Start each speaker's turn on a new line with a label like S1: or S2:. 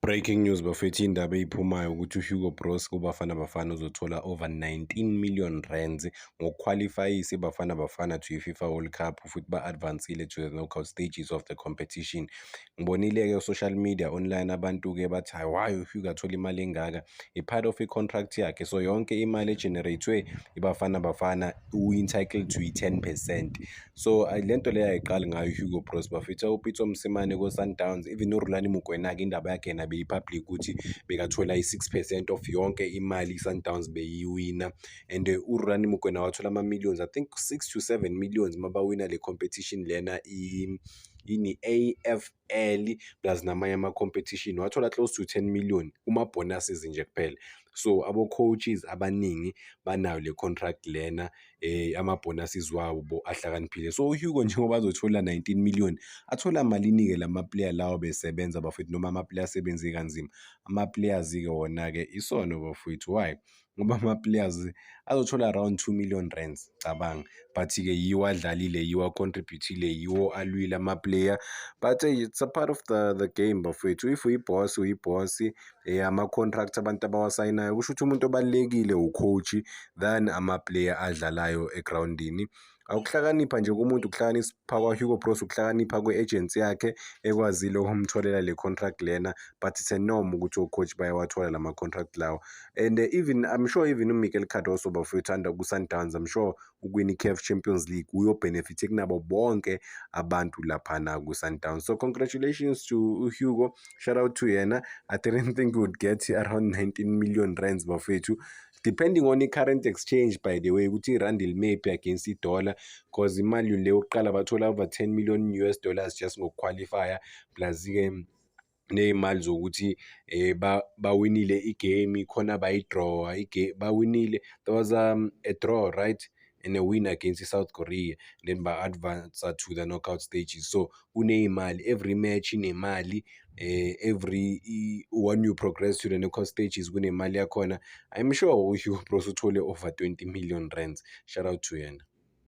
S1: Breaking news bafethu, indaba eyiphumayo ukuthi uHugo Broos kuBafana Bafana uzothola over 19 million rands ngokukhwalifayisa iBafana Bafana to i-FIFA World Cup futhi ba-advance-ile to the knockout stages of the competition. Ngibonile-ke social media online abantu-ke bathi, "Hayi, why uHugo athola imali engaka?" I-part of i-contract yakhe, so yonke imali e-generate-we iBafana Bafana u-entitled to i-10%. So le nto leyo ayiqali ngayo uHugo Broos bafethu. UPitso Mosimane ko-Sundowns, even uRulani Mokwena-ke, indaba yakhe yena beyi-public ukuthi bekathola i-6% of yonke imali i-Sundowns beyiwina, and uRulani Mokwena wathola ama-millions, I think 6 to 7 millions, mabawina le competition lena ini AFL plus namanye ama-competition, wathola close to 10 million kuma-bonuses nje kuphela. So abo-coaches abaningi banayo le contract lena, ama-bonuses wabo ahlakaniphile. So uHugo njengoba azothola 19 million, athola malini-ke lama-player lawo besebenza bafethu, noma ama-player asebenze kanzima? Ama-players-ke wona-ke isono bafowethu. Why? Ngoba ama-players azothola around 2 million rands, cabanga, but-ke yiwo adlalile, yiwo a-contribute-ile, yiwo alwile ama-player. But hey, it's a part of the game bafowethu. If uyi-boss, uyi-boss. Ama-contract abantu abawasayinayo kusho ukuthi umuntu obalulekile u-coach than ama-player adlalayo egrawundini. Akuhlakanipha nje kumuntu, ukuhlakanipha kwa-Hugo Broos, ukuhlakanipha kwe-agency yakhe ekwazile ukumtholela le contract lena, but it's a norm ukuthi o-coach bayawathola lama-contract lawa. And even I'm sure even uMiguel Cardoso bafowethu under ku-Sundowns, I'm sure ukuwina i-CAF Champions League uyo-benefit kunabo bonke abantu laphana ku-Sundowns. So congratulations to Hugo, shout out to yena. I didn't think we would get around 19 million rands bafethu, depending on i-current exchange, by the way, ukuthi irandi limephi against i-dollar, 'cause imali le yokuqala bathola over 10 million US dollars just ngokuqualifya, plus-ke ney'mali zokuthi bawinile i-game khona, bayi-draw-a bawinile. There was a draw, right, and a win against i-South Korea, then ba-advance to the knockout stages. So kuney'mali, every match inemali, every when you progress to the knockout stages kunemali yakhona. I'm sure uHugo Broos uthole over 20 million rands. Shout out to yena.